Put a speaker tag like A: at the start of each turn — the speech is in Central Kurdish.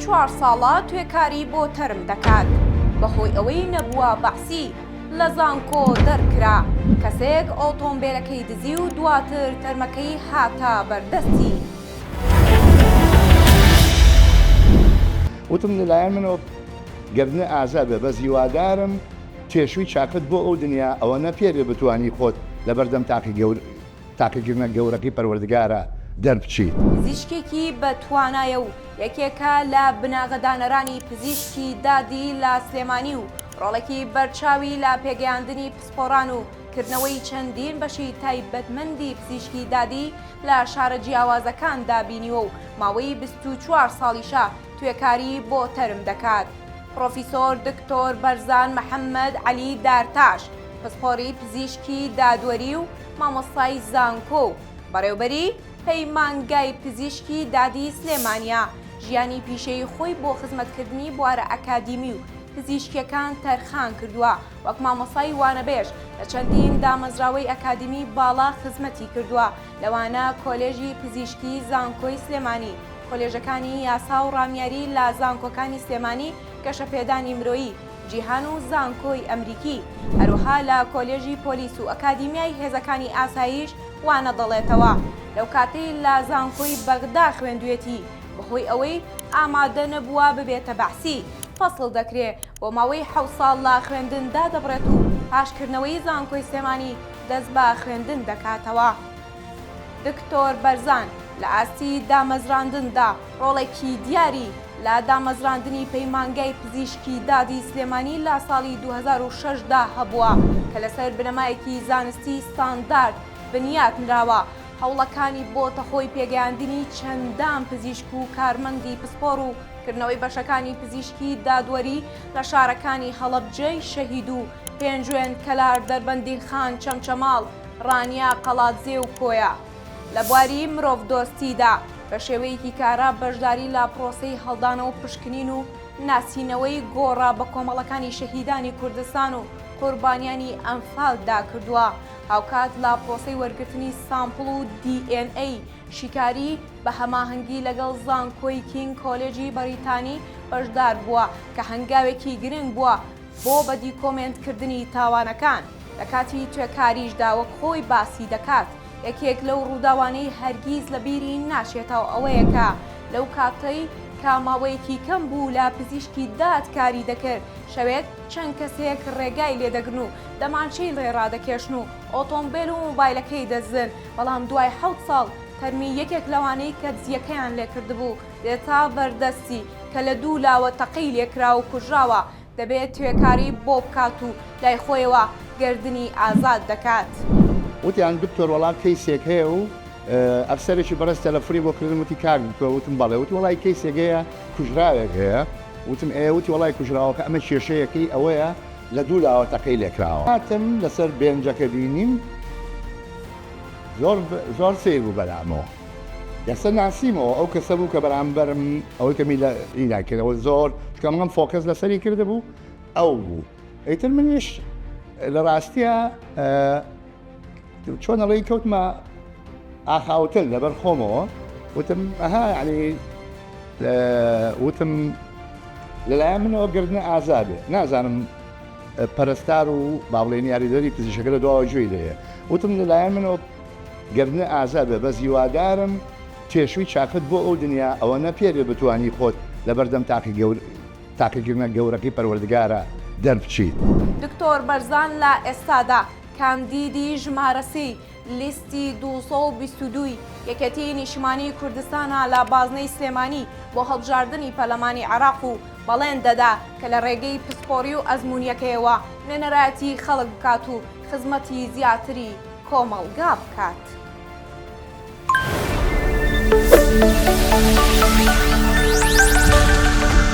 A: 24 ساڵە توێکاری بۆ تەرم دەکات، بەهۆی ئەوەی نەبووە بەعسی لە زانکۆ دەرکرا، کەسێک ئۆتۆمبێلەکەی دزی و دواتر تەرمەکەی هاتە بەردەستی.
B: وتم لەلایەن منەوە گەردنە ئازا بێ بەس هیوادارم تێشوی چاکت بۆ ئەو دنیا ئەوەنە پێ بێ بتوانی خۆت لەبەردەم تاقیکردنە گەورەکەی پەروەردگارا دەربچیت.
A: پزیشکێکی بە توانایە و یەکێکە لە بناغەدانەرانی پزیشکی دادی لە سلێمانی و ڕۆڵێکی بەرچاوی لە پێگەیاندنی پسپۆڕان و کردنەوەی چەندین بەشی تایبەتمەندی پزیشکی دادی لە شارە جیاوازەکاندا بینیوە و ماوەی 24 ساڵیشە توێکاری بۆ تەرم دەکات. پڕۆفیسۆر دکتۆر بەرزان محەمەد عەلی دارتاش، پسپۆڕی پزیشکی دادوەری و مامۆستای زانکۆ و بەڕێوبەری پەیمانگای پزیشکی دادی سلێمانییە، ژیانی پیشەیی خۆی بۆ خزمەتکردنی بوارە ئەکادیمی و پزیشکییەکان تەرخان کردووە، وەک مامۆستای وانەبێژ لە چەندین دامەزراوەی ئەکادیمی باڵا خزمەتی کردووە، لەوانە کۆلێژی پزیشکی زانکۆی سلێمانی، کۆلێژەکانی یاسا و ڕامیاری لە زانکۆکانی سلێمانی، گەشەپێدانی مرۆیی، جیهان و زانکۆی ئەمریکی، هەروەها لە کۆلێژی پۆلیس و ئەکادیمیای هێزەکانی ئاسایش وانە دەڵێتەوە. لەو کاتەی لە زانکۆی بەغدا خوێندوویەتی، بەهۆی ئەوەی ئامادە نەبووە ببێتە بەعسی، فەسڵ دەکرێ، بۆ ماوەی حەوت ساڵ لە خوێندن دادەبڕێت و پاش کردنەوەی زانکۆی سلێمانی دەست بە خوێندن دەکاتەوە. دکتۆر بەرزان لە ئاستی دامەزراندندا ڕۆڵێکی دیاری لە دامەزراندنی پەیمانگای پزیشکی دادی سلێمانی لە ساڵی 2006 دا هەبووە کە لەسەر بنەمایەکی زانستی ستاندارد بنیات نراوە، هەوڵەکانی بۆتە هۆی پێگەیاندنی چەندان پزیشک و کارمەندی پسپۆڕ و کردنەوەی بەشەکانی پزیشکی دادوەری لە شارەکانی هەڵەبجەی شەهید و پێنجوێن، کەلار، دەربەندیخان، چەمچەماڵ، ڕانیە، قەڵادزێ و کۆیە. لە بواری مرۆڤدۆستیدا بە شێوەیەکی کارا بەشداری لە پرۆسەی هەڵدانەوە پشکنین و ناسینەوەی گۆڕە بەکۆمەڵەکانی شەهیدانی کوردستان و قوربانیانی ئەنفالدا کردووە، هاوکات لە پرۆسەی وەرگرتنی سامپڵ و دی ئێن ئەی شیکاری بە هەماهەنگی لەگەڵ زانکۆی کینگ کۆلێجی بەریتانی بەشدار بووە کە هەنگاوێکی گرنگ بووە بۆ بە دیکۆمێنت کردنی تاوانەکان لە کاتی توێکاریشدا وەک خۆی باسی دەکات یەکێک لەو ڕووداوانەی هەرگیز لە بیری ناچێتەوە ئەوەیە کە لەو کاتەی کە ماوەیەکی کەم بوو لە پزیشکی داد کاری دەکرد شەوێک چەند کەسێک ڕێگای لێدەگرن و دەمانچەی ڵێ ڕادەکێشن و ئۆتۆمبێل و مۆبایلەکەی دەدزن بەڵام دوای حەوت ساڵ تەرمی یەکێک لەوانەی کە دزیەکەیان لێکردبوو دێتە بەردەستی کە لە دوو لاوە تەقەی لێکرا و کوژراوە، دەبێت توێکاری بۆ بکات و لای خۆیەوە گەردنی ئازاد دەکات.
B: وتیان دکتۆر وەڵا کەیسێک هەیە و ئەفسەرێکی بەڕێز تەلەفونی بۆ کردم وتی کاک دکتۆر وتم بەڵێ وتی وەڵای کەیسێک هەیە کوژراوێک هەیە وتم ئێ وتی وەڵای کوژراوەکە ئەمە کێشەیەکەی ئەوەیە لە دوو لاوە تەقەی لێکراوە هاتم لەسەر بێنجەکە بینیم زۆر زۆر سەیر بوو بەلامەوە یەکسەر ناسیمەوە ئەو کەسە بوو کە بەرامبەرم ئەوەی کە میلە ئینا کردەوە زۆر چونکە من focus لەسەری کردبوو ئەو بوو ئیتر منیش لە ڕاستیە چۆن ئەڵێی کەوتمە ئاخاوتن لەبەر خۆمەوە وتم ئەها یعنی وتم لەلایەن منەوە گردنە ئازابێ نازانم پەرستار و با بڵێین یاریدەری پزیشکەکە لە دواوە گوێی لێیە وتم لەلایەن منەوە گەردنە ئازا بێ بەس هیوادارم تێشوی چاکت بۆ ئەو دنیا ئەوەنە پێ بێ بتوانی خۆت لەبەردەم تاقیکردنە گەورەکەی پەروەردگارا دەربچیت.
A: دکتۆر بەرزان لە ئێستادا کاندیدی ژمارە سێی لیستی 222 ی یەکێتیی نیشتمانیی کوردستانە لە بازنەی سلێمانی بۆ هەڵبژاردنی پەرلەمانی عێراق و بەڵێن دەدا کە لە ڕێگەی پسپۆڕی و ئەزموونییەکەیەوە نوێنەرایەتی خەڵک بکات و خزمەتی زیاتری کۆمەڵگا بکات.